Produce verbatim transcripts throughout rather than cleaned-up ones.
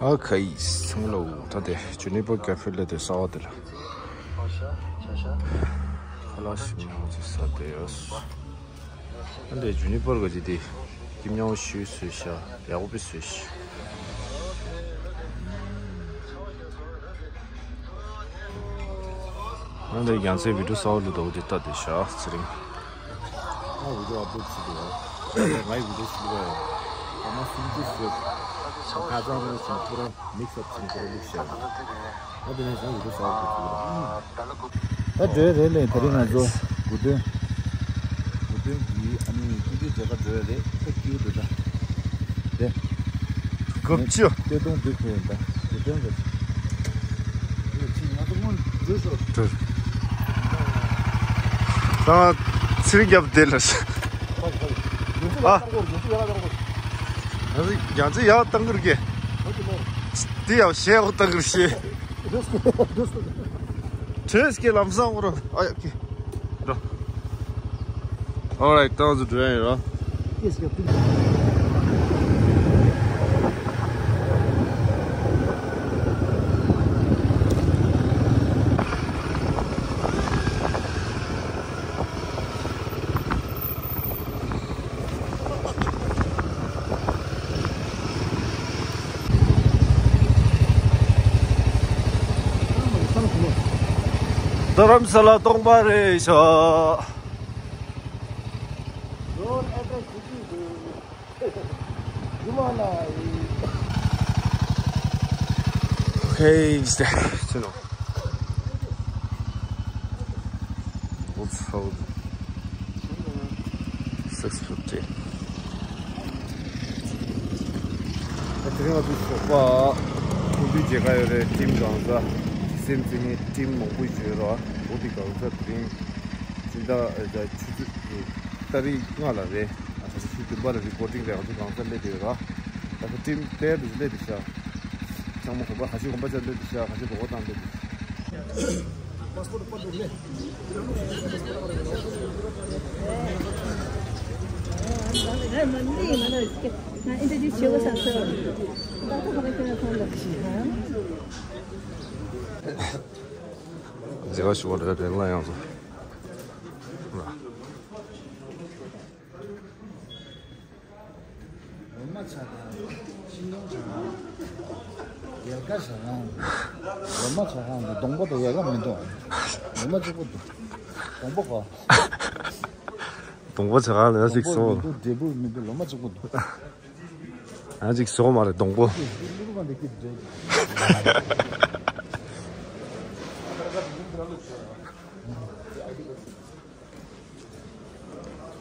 ཨ་ཁ་ཡིས་ཚང་ལོ། ད་དེ་ཇུ་ནི་པར་ཀ་ཧྥེ་ལ་དེ་ཟ་བ་དེ་ལ། ཁ་ལག་ཞིམ་ཉམས་ཅིག་ཟ་དེ་ཡོད། ཨ་འདི་ཇུ་ནི་པར་ག་ཅི་དེ་ཀྱི་མྱང་ཤུ་སུ་ཤ་ཡག་པོ་སུ་ཤ། ཨ་འདི་རྒྱང་ཚད་བི་ཌིའོ་གསར་པ་ལུ་དོ་དེ་ལྟ་དེ་ཤ་ཚེ་རིང་། ཨ་བི་ཌིའོ་ཨབ་ལོཌ་བྱེད་དགོས། ང་ཡི་བི་ཌིའོ་བྱེད་དགོས། ཨ་མ་སུམ་ཅུ་ཟེར། ཁ་ཚང་རེ་ཞིང་ཁོ་རང་མིག་སབ་ཅིང་ཁོ་རང་ལུག་ཤ། ཨ་དེ་ནས་བཟུང་གི་ས་འོག་གི་ཚུགས་ར། ད་འགྲོ་རེད་ལས་དེ་རིང་ང་ཚོ་དགུ་སྟོན། དགུ་སྟོན་གྱི་ཨ་ནི་ཀུན་གྱི་མཇལ་ཁ་འགྲོ་ཡ་རེད། ད་སྐྱིད་པོ་འདུག་ད། དེ། དགུ་བཅུ། སྟོད་ཐུང་འདུག་ཁོས་ད་དགུ་སྟོན་གྱི། ང་ཚོ་སྔོན་འགྲོ་ཤོག་འགྲོ། ད་ཚིར་རྒྱབ་དེ་ལ། ཨ། ང་ཚོ་ཡང་ཚིར་ཡག་བཏང་གི་རུ་གེ། འདི་ཡང་ཞེ་འོ་བཏང་གི་རུ་ཤེས། བྲོས་ཀྱི་ལམ་སང་འོ་རོ། ཨ་ཡ་ཀི། འགྲོ། Alright, ཏང་ཙུ་འགྲོ་ཡ་ཡིན་རོ། རྡ་རམ་ས་ལ་སྟོང་པ་རེད་ཤག Okay, stay. What's hold? Six fifty. དེ་རིང་ང་ཚོའི་ཚོགས་པ་ཀུན་འདུས་མཇལ་ཁ་ཡོད་རེད། ཊིམ་གང་ས་སེམས་ཅན་གྱི་ཊིམ་མང་པོ་ཡོད་རེད། འོ་དེ་གང་ས་དེ་རིང་སྤྱི་ཟླ་ཆུ་ཚོད་ཏ་རིག་ལྔ་ལ་རེད། ཨ་ད་ཆུ་ཚོད་བདུན་པ་ལ་རི་པོར་ཊིང་རེད། ང་ཚོ་གང་ས་སླེབས་བསྡད་ཡོད་ར། ད་ཁོ་ཊིམ་པླེ་ཡར་དེ་ཚོ་སླེབས་བསྡད་ཤག་ཚང་མ་གོམ་པ་ཁ་ཤས་གོམ་པ་ཆགས་སླེབས་བསྡད་ཤག་ཁ་ཤས་རོགས་པ་བཏང་སླེབས་བསྡད་ཤག་མཛེས་པ་ཞུ་བ་རེད་རེད་ལ་ཡང་ཚོ། ལོ་མ་ཆགས་ཁང་། ཤིང་སྡོང་ཆགས་ཁང་། ཡལ་ག་ཆགས་ཁང་། ལོ་མ་ཆགས་ཁང་དུ་སྡོང་པོ་དང་ཡལ་ག་མི་འདུག་ལོ་མ་གཅིག་པོ་འདུག་སྡོང་པོ་གོ། སྡོང་པོ་ཆགས་ཁང་ལ་ཡང་ཞིག་སོང་། སྡོང་པོ་མི་འདུག་འབྲས་བུ་མི་འདུག་ལོ་མ་གཅིག་པོ་འདུག་ཡང་ཞིག་སོང་མ་རེད་སྡོང་པོ། ཀླུ་རུ་མ་འདི་སྐྱིད་འདྲ།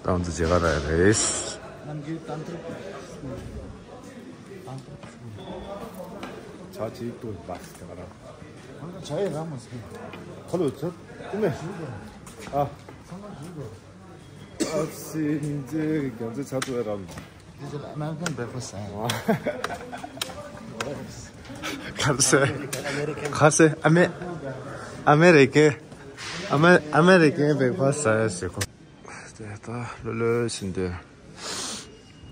ཏང་ཙུ་མཇལ་ཁ་རག་རེད། ནམ་རྒྱུན་ཏན་ཏན་ཏན་ཏན་ཆ་ཅིག་ཏུ་བ་སི་ཏེ་ག་ར། ཁོང་ཚོ་ཆ་ཡི་ར་མ་སི། ཁ་ལོ་ཚོད་ཀུ་མེ། ཨ། ཚང་མ་ཞུ་དགོས། ཨ་སི་ཉིན་ཚེ་རྒྱ་མཚོ་ཆ་ཏུ་ར། This is American breakfast, eh? ཁ་སེ། ཁ་སེ། ཨ་མེ། ཨ་མེ་རི་ཀེ། ཨ་མེ། ཨ་མེ་རི་ཀེ་བེག་ཕ་སི་ཟེར་ཁོ། དེ་ད་ལོ་ལོ་ཟིན་དེ།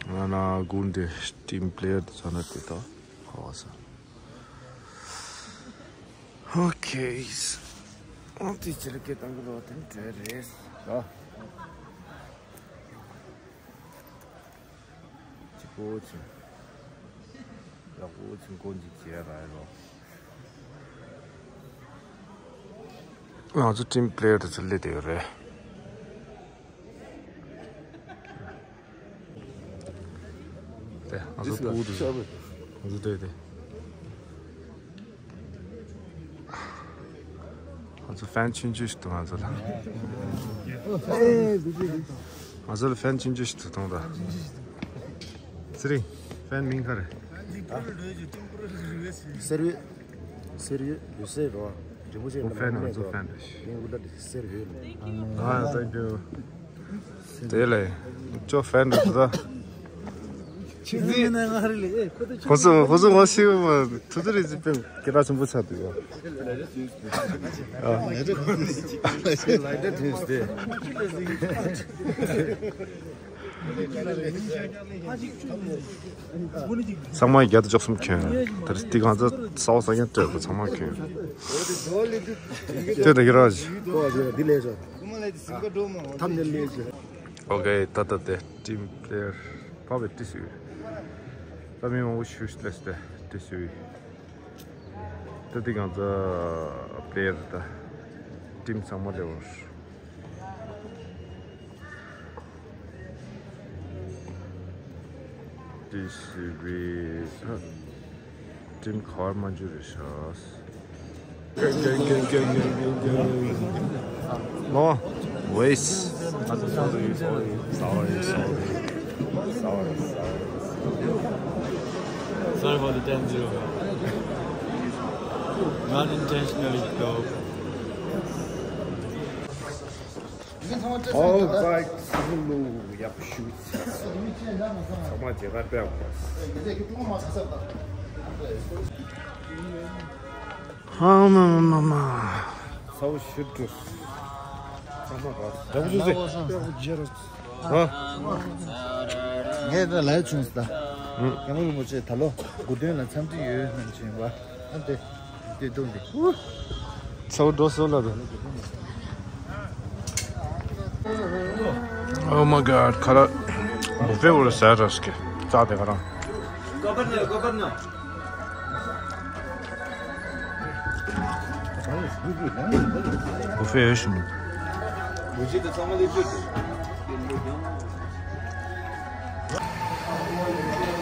ང་ན་དགུན་དེ་ཊིམ་པླེ་ཡར་དེ་ཚོ་ན་དེ་ད་ཧ་བ་ས། ཨོ་ཁེ། ཨོ་དེ་ཅི་ལ་སྐད་བཏང་གི་རོ་དེ་འདྲ་རེད་ད། གཅིག་པོ་ཆེ། ཡག་པོ་ཆེ་མགོ་འཇིག་བྱས་ར་ཡོད་རོ། ང་ཚོ་ཊིམ་པླེ་ཡར་དེ་ཚོ་སླེབས་བསྡད་ཡོད་རེད། དེ་ང་ཚོ་སྤུ་གུ་དེ་ཚོ། ང་ཚོ་དེ་དེ། ང་ཚོ་ཕེན་ཆུང་ཆུང་ཞིག་འདུག་ང་ཚོ་ལ། ང་ཚོ་ལ་ཕེན་ཆུང་ཆུང་ཞིག་འདུག་གཏོང་དང་། ཚེ་རིང་། ཕེན་མིང་ག་རེད། སེར་འོད། སེར་འོད་ལུས་སེར་རོ། རིན་པོ་ཆེ་ཁོ་ཕེན་ང་ཚོ་ཕེན་རེད། ཡིན་འུ་ལ་དེ་སེར་འོད་ལ། ཨ་ཐེང་ཀྱུ། དེ་ལས་ཅོ་ཕེན་རེད་ད། ཁོ་ཚོ་ཁོ་ཚོ་ང་ཤི་བ་ཐུ་ཐུ་རེ་ཟི་པེན་སྐད་གྲགས་ཆེན་པོ་ཆགས་འདུག་ཡ། Like that Tuesday. ཚང་མ་བརྒྱ་དང་བཅུ་གསུམ་གྱོན། ད་རེས་འདི་གང་ཚ་ས་འོག་ས་ཀྱང་སྤྲད་དགོས། ཚང་མ་གྱོན། དེ་ད་གི་ར་ཇི། ཨོ་ཀེ། ད་ད་དེ་ཊིམ་པི་ལེ་ཡར་ཕ་བེ་ཏི་སུ། ད་མི་མང་པོ་ཞུ་ལས་ཏེ་ཏི་སུ། ད་འདི་གང་ཚ་པི་ལེ་ཡར་ད་ཊིམ་ཚང་མ་ལེ་བར། ཏི་སི་བི་ད་ཊིམ་ག་བར་མ་འཇུ་རེ་ཤག No, wait. Sorry, sorry, sorry, sorry, sorry. Sorry for the ten zero. Not intentionally, though. All right, ཚང་མ་ལོ་ཡག་པོ་ཞུ། ཚང་མ་མཇལ་ཁ་དཔེ་ཡག་པོ། ཧ་མ་མ་མ། ས་འོག་ཞུ་འགྲོ། ཚང་མ་ར་ཡག་པོ་ཞུ་ཟེར། ཧ། ངས་ད་ལའི་བྱུང་ས། ཡང་མོ་རིན་པོ་ཆེ་ད་ལོ་དགུ་སྟོན་ལ་འཚམས་འདྲི་ཡོད་ནམ་བྱིན་པ། ཨ་འདི། འདི་འདུག་འདི། ཚ་བོ་འགྲོ་སོང་ལ་ད། Oh my god. ཁ་ར་བུ་ཕེ་བོ་ལ་ཟ་ར་སྐེ་རྩ་དེ་ག་རང་། བུ་ཕེ་ཡོད་ཤི་མོ།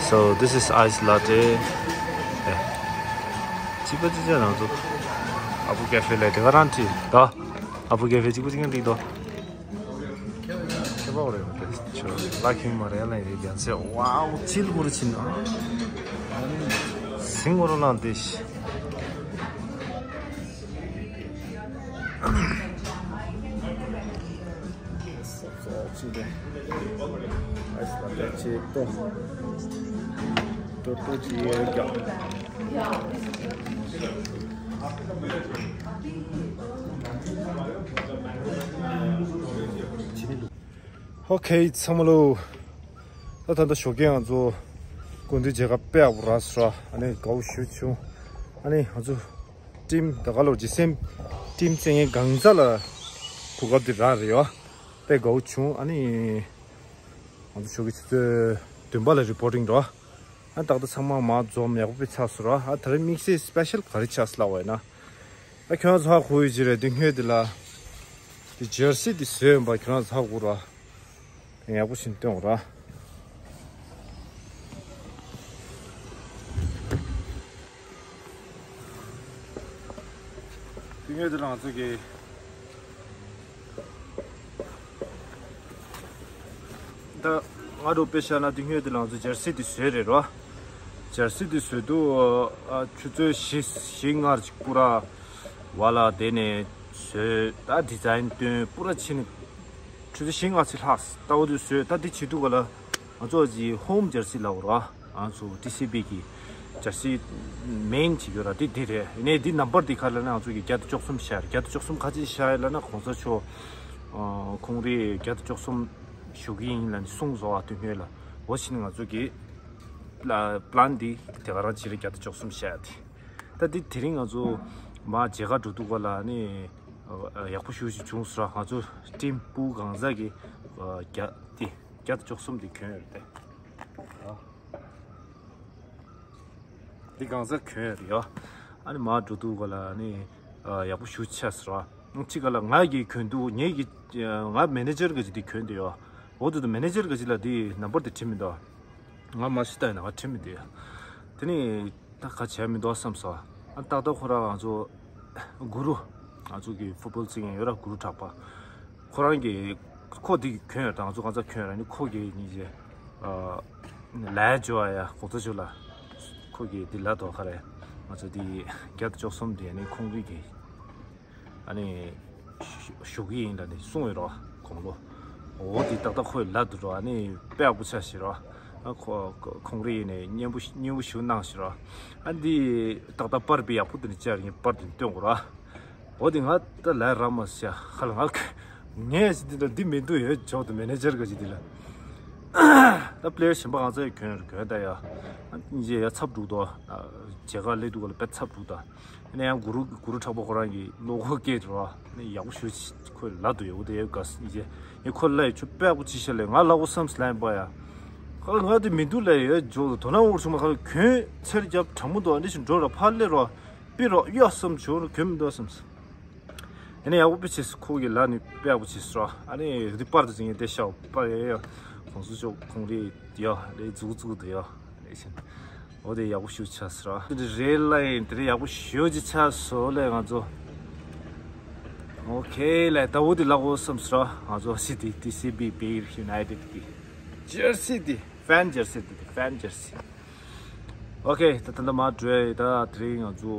So this is ice latte. ཅི་པ་ཅི་ཅ་ནང་དུ་ཨ་བུ་ཀེ་ཧྥེ་ལ་དེ་ག་རང་ཁྲིད་ད། ཨ་བུ་ཀེ་ཧྥེ་གཅིག་པུ་གཅིག་ཀྱང་འགྲིག་དོ། ཁྱེད་པ་རེད་མ་དེ་ཆོ་ལ་ཁྱིམ་མ་རེད་ལ་ཡིན་རྒྱ་ཚེ། ཝའོ་ཚིལ་གུ་རུ་ཕྱིན་ཨ། སིང་གུ་རུ་ལང་དེ་ཤི། སོབ་སོབ་ཅིག་རེད། ཨ་ཤ་ལ་ཅིག་ཏོ། ཏོ་ཏོ་ཅིག་ཡོད་ཀྱང་། ཨོ་ཁེ་ཚང་མ་ལོ། ད་ད་ལྟ་ཞོགས་ཀས་ང་ཚོ་དགུན་དུས་མཇལ་ཁ་དཔེ་ཡག་པོ་རག་སོང་ར། ཨ་ནི་དགའ་བོ་ཞེ་པོ་བྱུང་། ཨ་ནི་ང་ཚོ་ཊིམ་ད་ག་ལོར་ཇི་སེམ་ཊིམ་རྩེད་མཁན་གང་ཚ་ལ་གོ་སྐབས་འདི་རག་རེད་ཡོ། དཔེ་དགའ་བོ་བྱུང་། ཨ་ནི་ང་ཚོ་ཞོགས་ཀས་ཆུ་ཚོད་བདུན་པ་ལ་རི་པོར་ཊིང་འགྲོ། ཨ་ཏག་ཏག་ཚང་མ་མ་འཛོམས་ཡག་པོ་དཔེ་ཆགས་སོང་ར། ཨ་ད་རེས་དམིགས་བསལ་སི་པེ་ཤལ་ག་རེ་ཆགས་སོང་ལབ་པ་ཡིན་ན། ཨ་ཁྱོད་རང་ཚོ་ཧ་གོ་ཡོད་ཀྱི་རེད། དེ་སྔོན་དེ་ལ་དེ་ཇར་སི་དེ་བཟོས་ཡོད་པ་ཁྱོད་རང་ཚོ་ཧ་གོ་ར། དེ་ཡག་པོ་ཞིག་སྟོན་ར། དེ་སྔོན་དེ་ལ་ང་ཚོ་གི་ད་ང་རུ་དཔེ་བཞག་ན་དེ་སྔོན་དེ་ལ་ང་ཚོ་ཇར་སི་དེ་བཟོས་རེད་རོ། ཇར་སི་དེ་བཟོས་དུས་ཨ་ཆུ་ཚོད་བཞི་བཞི་ལྔ་ཅིག་པུ་ར་བ་ལ་དེ་ནས་བཟོས། ད་ཌི་ཛའིན་སྟོན་པུ་ར་ཕྱིན་ནས་ཆུ་ཚོད་བཞི་ལྔ་ཅིག་ལྷག་ད་འོ་དུས་བཟོས། ད་དེ་བྱེད་དུས་ག་ལ་ང་ཚོ་གི་ཧོམ་ཇར་སི་ལབ་རོ། ང་ཚོ་ཊི་སི་བི་གི་ཇར་སི་མེན་བྱེད་ཀྱི་ཡོད་ར། དེ་དེ་རེད། ཡིན་ནའི་འདི་ནམ་བར་འདི་ག་ལབ་ན་ང་ཚོ་གི་བརྒྱ་དང་བཅུ་གསུམ་བཞག་རེད། བརྒྱ་དང་བཅུ་གསུམ་ག་ཅི་བཞག་ཡོད་ལབ་ན་གོང་ས་མཆོག་ཨ་ཁོང་རེ་བརྒྱ་དང་བཅུ་གསུམ་བཞུགས་ཀྱི་ཡིན་ལབ་ནས་གསུངས་སོང་བ། དེ་སྔོན་ལ་འོ་ཕྱིན་ང་ཚོ་གི་པ་ལན་འདི་དེ་ག་རང་བྱེད་རེད། བརྒྱ་དང་བཅུ་གསུམ་བཞག་དེ། ད་འདི་དེ་རིང་ང་ཚོ་མ་མཇལ་ཁ་འགྲོ་དུས་ག་ལ་ནི་ཡག་པོ་ཞེ་པོ་ཅིག་བྱུང་སོང་ར། ང་ཚོ་ཊིམ་པུ་གང་ཟག་གི་བརྒྱ་དེ་བརྒྱ་དང་བཅུ་གསུམ་དེ་གྱོན་ཡོད་རེད་དེ། འདི་གང་ཟག་གྱོན་ཡོད་རེད་ཡ། ཨ་ནི་མར་འགྲོ་དུས་ག་ལ་ནི་ཡག་པོ་ཞེ་པོ་ཆགས་སོང་ར། གཅིག་ག་ལ་ང་གིས་གྱོན་དུས་ངེད་ཀྱི་ང་མེ་ནེ་ཇར་ག་ཅིག་དེ་གྱོན་དེ་ཡོད། འོ་དེ་དུས་མེ་ནེ་ཇར་ག་ཅིག་ལ་དེ་ནམ་བར་དེ་དྲན་མི་འདུག་ང་མ་ཤི་ཏ་ཡིན་ན་ང་དྲན་མི་འདུག་དེ་ནི་ད་ག་བྱས་མི་འདུག་བསམ་སོང་། ཨ་ཏག་ཏག་ཁོ་རང་ང་ཚོ་གུ་རུ། ང་ཚོ་གི་ཕུཊ་བོལ་རྩེད་མཁན་ཡོད་ར། གུ་རུ་གྲགས་པ། ཁོ་རང་གི་ཁོ་དེ་གྱོན་ཡོད་ར། ང་ཚོ་གང་ཟག་གྱོན་ཡོད་ར། ནི་ཁོ་གི་ནི་ཇེ་ལའི་ཇོ་ཨ་ཡ་གོང་ས་མཆོག་ལ་ཁོ་གི་དེ་ལ་དོ་ཁ་རེད། ང་ཚོ་དེ་བརྒྱ་དང་བཅུ་གསུམ་དེ་ནི་ཁོང་རིག་གི་ཨ་ནི་ཞུ་གི་ཡིན་ལ་ནི་གསུངས་ཡོད་རོ་དགུང་ལོ། འོ་དེ་ཏག་ཏག་ཁོའི་ལ་དུ་རོ། ཨ་ནི་དཔེ་ཡག་པོ་ཆགས་ཤི་རོ། ཨ་ཁོ་ཁོང་རིག་ནས་སྙན་པོ་སྙན་པོ་ཞུ་གནང་ཤི་རོ། ཨ་འདི་ཏག་ཏག་པར་བི་ཡག་པོ་དེ་ནི་ཅར་ཡིན་པར་དེ་ནི་སྟོན་དགོས་རོ། འོ་དེ་ང་ད་ལ་ར་མ་ཤ་ཧ་ལ་ང་ངས་ཞི་དེ་འདྲ་འདི་མི་འདུག་ཡོད་ཆོག་ཏུ་མེ་ནེ་ཇར་ག་ཞི་དེ་ལ། ད་པི་ལེ་ཡར་གཞན་པ་གང་ཚ་ཡ་གྱོན་གྱོན་ད་ཡ། ཨ་ནི་ཡ་ཚབ་འགྲུག་དོ། མཇལ་ཁ་སླེབས་དུས་ག་ལ་དཔེ་ཚབ་འགྲུག་ད། ཨ་ནི་ཡང་གུ་རུ་གུ་རུ་གྲགས་པ་ཁོ་རང་གི་བློ་ཁོག་སྐྱེས་འགྲོ། ཨ་ནི་ཡག་པོ་ཞུ་ཅི་ཁོས་ལབ་འདུག་ཡག་པོ་དེ་ཡ་ག་ཡ་ཁོ་ལ་ཡ་ཆུ་དཔེ་ཡག་པོ་ཅི་ཤ་ལས་ང་ལ་འོ་བསམ་སི་ལན་པ་ཡ། ཁ་ལ་ང་དེ་མི་འདུག་ལ་ཡ་འཇོག་དོ་ན་འོར་ཆུང་མ་ཁ་ལ་གྱོན་ཚེར་རྒྱབ་དྲང་མོ་འདུག་ཨ་འདི་ཞིག་འགྲོ་ར་ཕར་སླེབས་རོགས། པི་རོགས་གཡོ་བསམ་བྱུང་རོགས་གྱོན་མི་འདུག་བསམ། ཨ་ནི་ཡག་པོ་དཔེ་བྱས་སོ། ཁོ་གི་ལ་ནི་དཔེ་ཡག་པོ་བྱས་སོ། ཨ་ནི་རི་པར་དུ་འཛིན་ཡས་དེ་ཤའོ་པར་ཡས་ཡོ། ཁོང་ཚོ་ཅོག་ཁོང་རེ་ཡོ་རེ་འཛུགས་འཛུགས་དུ་ཡོ་རེ་བཞིན། འོ་དེ་ཡག་པོ་ཞུ་ཆ་སོ། དེ་རེད་ལ་ཡིན་དེ་རེད་ཡག་པོ་ཞུ་ཅི་ཆ་སོ་ལས་ང་ཚོ། ཨོ་ཁེ་ལས་ད་འོ་དེ་ལག་འོ་བསམ་སོ། ང་ཚོ་སི་ཏི་ཏི་སི་བི་བི་ཡུ་ནའི་ཊེཌ་གི་ཇར་སི་དེ་ཕན་ཇར་སི་དེ་ཕན་ཇར་སི། ཨོ་ཁེ། ད་ད་ལྟ་མར་འགྲོ་ཡ་ད་དེ་རིང་ང་ཚོ་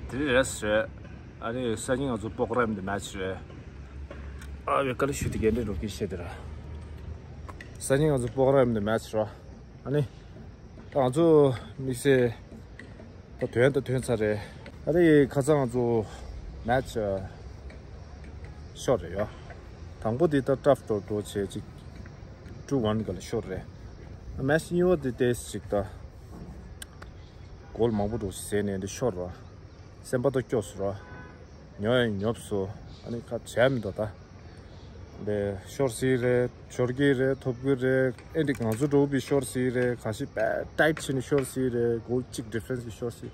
དེ་རིང་རེས་རེད། ཨ་ནི་སང་ཉིན་ང་ཚོ་སྤོག་ར་ཡམ་དེ་མེ་ཆི་རེད། ཨ་བའི་ཀ་ལ་ཞུ་དེ་རྒན་འདྲེ་འགྲོ་གི་ཤེས་དེ་ར། སང་ཉིན་ང་ཚོ་སྤོག་ར་ཡམ་དེ་མེ་ཆི་ར། ཨ་ནི་ད་ང་ཚོ་དམིགས་བསལ་ད་ཐོན་ད་ཐོན་ཚར་རེད། ཨ་རེ་ཁ་སང་ང་ཚོ་མེ་ཆི་ཤོར་རེད་ཡ། དང་པོ་དེ་ད་ཊབ་ཏོག་ཏོག་བྱས་ཅིག་ཊུ་ཝན་ག་ལ་ཤོར་རེད། མེ་ཆི་གཉིས་པ་དེ་ཏེས་ཅིག་ད་གོལ་མང་པོ་འགྲོ་ཟེར་ནས་འདི་ཤོར་ར། སེམས་པ་ད་སྐྱོ་སོ་ར། ཉོ་ཡང་ཉོབ་སོ། ཨ་ནི་ཁ་བྱས་མི་འདུག་ད། འདི་ཤོར་སྲིད་རེད། ཤོར་གི་རེད། ཐོབ་གི་རེད། ཨེ་འདི་ང་ཚོ་འགྲོ་བའི་ཤོར་སྲིད་རེད། ག་ཤི་པ་ཊའིཊ་བྱས་ནས་ཤོར་སྲིད་རེད། གོལ་གཅིག་ཌི་ཕ་རེན་སི་གི་ཤོར་སྲིད།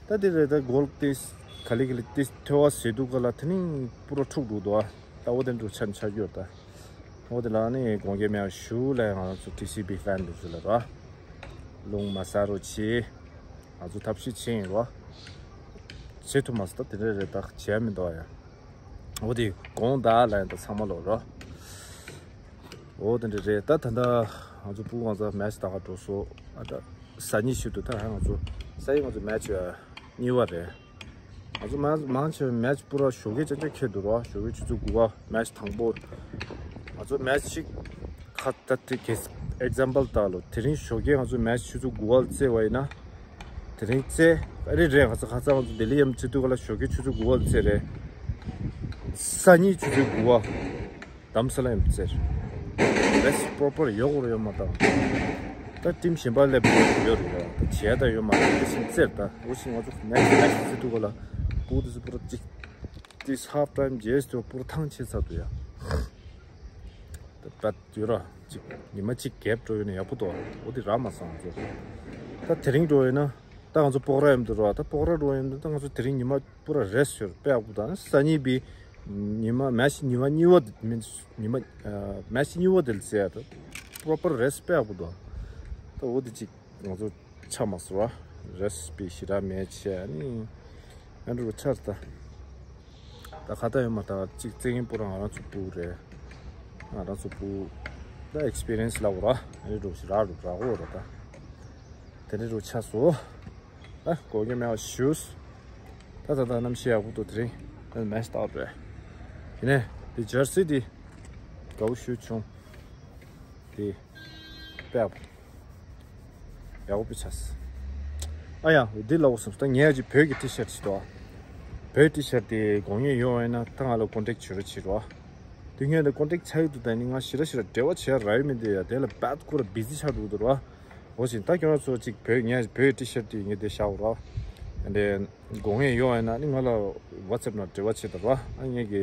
ད་འདི་རེད་ད་གོལ་ཏེས་ག་ལི་ག་ལི་ཏེས་ཐོ་བ་ཟེར་དུས་ག་ལ་དེ་ནི་པུ་ར་འཁྲུག་འགྲོ་འདུག་ཨ། ད་འོ་དེ་འགྲོ་ཆ་ནི་ཆ་རྒྱུ་རེད་ད། འོ་དེ་ལ་ནི་དགོངས་འགལ་མེད་པ་ཞུ་ལ་ང་ཚོ་ཊི་སི་བི་ཕན་དེ་ཚོ་ལ་ར། རླུང་མ་ཟ་རོགས་གྱིས། ང་ཚོ་ཐབས་ཤེས་བྱེད་ཡིན་རོ། བྱེད་ཐུབ་མ་སོང་ད་དེ་འདྲ་རེད་ད་བྱས་མི་འདུག་ཡ། འོ་དེ་དགོངས་དག་ལ་ཡིན་ད་ཚང་མ་ལོག་རོ། འོ་དེ་འདྲ་རེད་ད་ད་ད་ང་ཚོ་ཕྲུ་གུ་ང་ཚོ་མེ་ཆི་ལྟ་ག་འགྲོ་སོང་ཨ་ད་གཟའ་ཉི་ཤུ་དུ་ད་ང་ཚོ་གཟའ་ཉི་ང་ཚོ་མེ་ཆི་གཉིས་པ་རེད། ང་ཚོ་མང་མང་ཆེ་བ་མེ་ཆི་པུ་ར་ཞོགས་ཀས་ཅག་ཅག་ཁེལ་འདུག་རོ། ཞོགས་ཀས་ཆུ་ཚོད་དགུ་པ་མེ་ཆི་དང་པོ། ང་ཚོ་མེ་ཆི་ཁ་ད་དེ་གེ་ཨེག་ཛམ་པལ་ལྟ་ལོ། དེ་རིང་ཞོགས་ཀས་ང་ཚོ་མེ་ཆི་ཆུ་ཚོད་དགུ་པ་རྩེ་བ་ཡིན་ན། དེ་རིང་རྩེ་ཨ་རེ་རེད། ང་ཚོ་ཁ་ཚ་ང་ཚོ་ལྡི་ལི་ཡམ་ཆེ་དུས་ག་ལ་ཞོགས་ཀས་ཆུ་ཚོད་དགུ་པ་རྩེ་རེད། སང་ཉིན་ཆུ་ཚོད་དགུ་པ། དྷ་རམ་ས་ལ་ཡང་བཙལ། རེས་པོ་རོ་པར་ཡོད་གོ་རེ་ཡོད་མ་དང་། ད་ཊིམ་གཞན་པ་སླེབས་ཡོད་རེད་ཡ། ད་བྱས་ད་ཡོད་མ་རེད། དེ་བཞིན་བཙལ་ད་འོ་ཞིག་ང་ཚོ་ནེག་སི་ཊི་ནེག་སི་ཊི་ཟེར་དུས་ག་ལ་ཕྲུ་གུ་དེ་ཚོ་པུ་ར་གཅིག་དེ་ཧབ་ཊའིམ་རྗེས་དུ་པུ་ར་ཐང་ཆད་ཚར་འདུག་ཡ། ད་ད་ཡོད་ར་གཅིག་ཉི་མ་གཅིག་གེབ་འགྲོ་ཡོད་ན་ཡག་པོ་འདུག་འོ་དེ་རག་མ་སོང་ང་ཚོ། ད་དེ་རིང་འགྲོ་ཡོད་ན་ད་ང་ཚོ་སྤོག་ར་ཡོད་འདུག་ར། ད་སྤོག་ར་འགྲོ་ཡོད་འདུག་ད་ང་ཚོ་དེ་རིང་ཉི་མ་པུ་ར་རེས་ཤོར་དཔེ་ཡག་པོ་དང་སང་ཉིན་པའི་ཉི་མ་མེ་ཆི་ཉི་མ་གཉིས་པ་དེ་མིན་ཉི་མ་ཨ་མེ་ཆི་གཉིས་པ་དེ་ལ་ཟེར་ཡ་ད་པོ་རོ་པར་རེས་དཔེ་ཡག་པོ་འདུག་ད་འོ་དེ་གཅིག་ང་ཚོ་ཆ་མ་སོ་བ་རེས་པའི་ཞི་ར་མེད་ཆེ་ཨ་ནི་ཨ་འགྲོ་ཆར་ད་ད་ཁ་ད་ཡོད་མ་ད་གཅིག་བཙན་གྱིན་པུ་ར་ང་རང་ཚོ་པུ་རེད། ང་རང་ཚོ་པུ་ད་ཨེག་སི་པི་རི་ཡན་སི་ལ་འོ་ར་ཨ་ནི་འགྲོ་ཞི་ར་འགྲོ་ར་འོ་ར་ད་དེ་འདྲ་འགྲོ་ཆ་སོ། ཨ་གོ་གི་མེད་པ་ཞུས། ད་ད་ད་གནམ་གཤིས་ཡག་པོ་འདུག་དེ་རིང་ཨ་མེ་ཆི་ལྟ་བ་རེད། ཡིན་ནའི་དེ་ཇར་སི་དེ་དགའ་པོ་ཞུ་བྱུང་། དེ་དཔེ་ཡག་པོ་ཡག་པོ་དཔེ་ཆགས། ཨ་ཡ་འདི་ལ་འོ་སོང་ད་ངས་ཀྱི་བོད་ཀྱི་ཊི་ཤར་ཊི་ཞིག་འདུག་བོད་ཊི་ཤར་ཊི་དེ་དགོས་ངེས་ཡོད་པ་ཡིན་ན་ད་ང་ལ་ཀོན་ཊེག་བྱེད་རོགས་བྱེད་རོགས། དེ་ངས་འདི་ཀོན་ཊེག་ཆགས་ཀྱི་འདུག་ད་ནི་ང་ཞེ་དྲག་ཞེ་དྲག་འབྲེལ་བ་བྱེད་ཡ་རག་ཡོད་མི་འདུག་ཡ། དེ་ལ་བད་ཁོ་ར་བི་ཟི་ཆགས་འགྲོ་གི་འདུག་རོ། འོ་ཞིག་ད་ཁྱོད་རང་ཚོ་གཅིག་བོད་ངས་བོད་ཊི་ཤར་ཊི་ངས་དེ་བཞག་རོགས། དེ་དགོས་ངེས་ཡོད་ཡིན་ན་ནི་ང་ལ་ཝ་ཊི་སེབ་ནང་འབྲེལ་བ་བྱེད་དང་རོགས། ཨ་ངས་ཀྱི་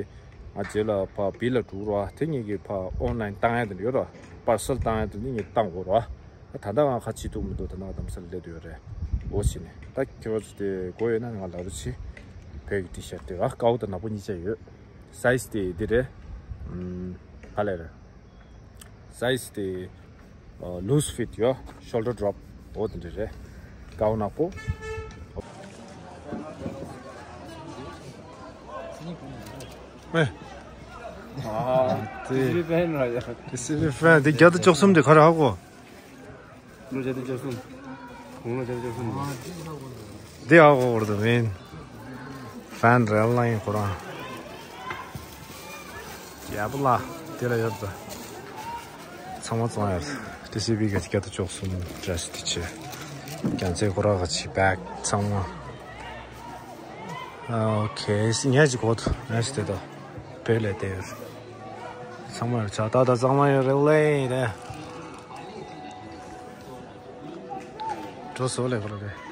ང་རྗེས་ལ་ཕ་བི་ལ་འགྲོ་རོགས། དེ་ངས་ཀྱི་ཕ་ཨོན་ལན་བཏང་ཡ་དེ་འདྲ་ཡོད་རོགས། པར་སལ་བཏང་ཡ་དེ་འདི་ངས་བཏང་དགོས་རོགས། ད་ལྟ་ང་ཁ་ཕྱི་ཐུག་མི་འདུག་ད་ལྟ་ང་དྷ་རམ་ས་ལ་སླེབས་དུ་ཡོད་རེད། འོ་ཞིག་ནས་ད་ཁྱོད་ཚོ་དེ་དགོས་ཡོད་ན་ང་ལ་རོགས་བྱེད། བོད་ཀྱི་ཊི་ཤར་ཊི་དེ་ར་དཀར་པོ་དང་ནག་པོ་གཉིས་ཆ་ཡོད། སའི་ཛི་དེ་འདི་རེད། ཨམ་ག་ལེ་རེད། སའི་ཛི་དེ་ལུ་ཛི་ཕིཊ་ཡོད། ཤོལ་ཌར་ཌོ་རོབ་འོ་དེ་འདྲ་རེད། དཀར་པོ་ནག་པོ། ཨེ། ཨ་དེ་དེ་སི་བི་ཕན་ར་ཡ། དེ་སི་བི་ཕན་དེ་བརྒྱ་དང་བཅུ་གསུམ་དེ་ག་རེ་ཧ་གོ། ལོ་བརྒྱ་དང་བཅུ་གསུམ། དགུང་ལོ་བརྒྱ་དང་བཅུ་གསུམ། འདི་ཨ་ཧོ་ཧོར་དུ་མིན། ཕན་རེལ་ལ་ཡིན་ཁོ་རང་། ཡ་བུ་ལ་དེ་ལ་ཡོད་དོ། ཚང་མ་ཚང་ཡོད། ཊི་སི་བི་གི་བརྒྱ་དང་བཅུ་གསུམ་འདྲ་ཞིག་དེ་ཆེ། རྒྱ་མཚོའི་ཁོ་རང་གི་ཆེ་བེག་ཚང་མ། ཨོ་ཁེ་སི་ངས་ཅིག་གོ་ཐུབ་ངས་ཅིག་དེ་དོ། བོད་ལས་དེ་ཡོད། ཚང་མ་ཡོད་ཆ་ད་ད་ཚང་མ་ཡོད་རེད་ལེ་དེ། འགྲོ་སོ་ལེ་ཁོ་རེ།